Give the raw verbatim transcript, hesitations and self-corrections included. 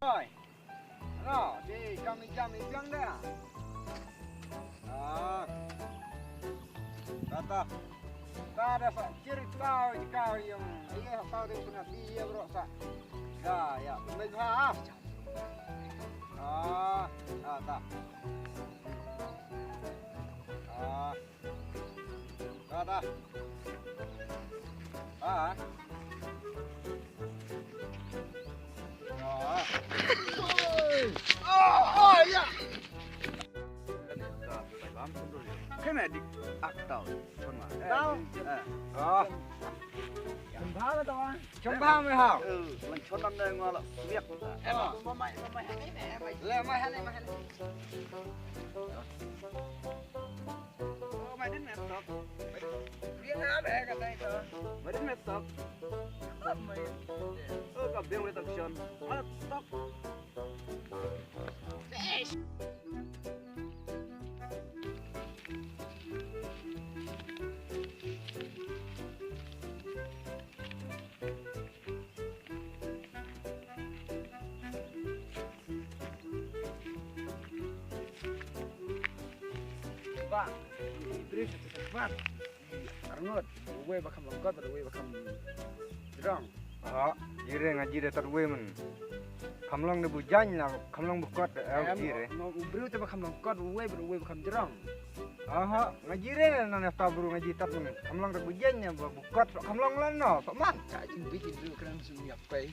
Oi. Ano, di kami jam i biang da. Ah. Kata. Kata sa kir kau kau yang iya kau di kuna di ya bro sa. Ya ya. Baik ha. Ah, kata. Ah. Kata. Ah. Ah. Ah, ah, ya. Kena dik aktau. Tau. Eh. Ah. Chambha tau. Chambha me ha. Eh, man chon nam ne ngala. Biak. Eh, ma mai, ma mai. Le mai hane, mai hane. Oh, mày đến mẹ tộc. Việt Nam hả, cái này tao. Mày đến mẹ tộc. Mày. Ơ, gặp bien với tộc Sơn. Mày tộc. Ba, briew sa ka mat. Arngut, uwei ba kham long kot, uwei ba kham jrong. Ah, jire nga jire tat uwei men. Kham long ne bu jaiñ la, kham long bu kot, eh, jire. No, u briew te ba kham long kot, uwei ba uwei ba kham jrong. Aha, nga jire na na ta bru nga ji tat men. Kham long ne bu jaiñ ne bu kot, kham long la no, so man. Ka jing bi jing briew kren sum yak kai.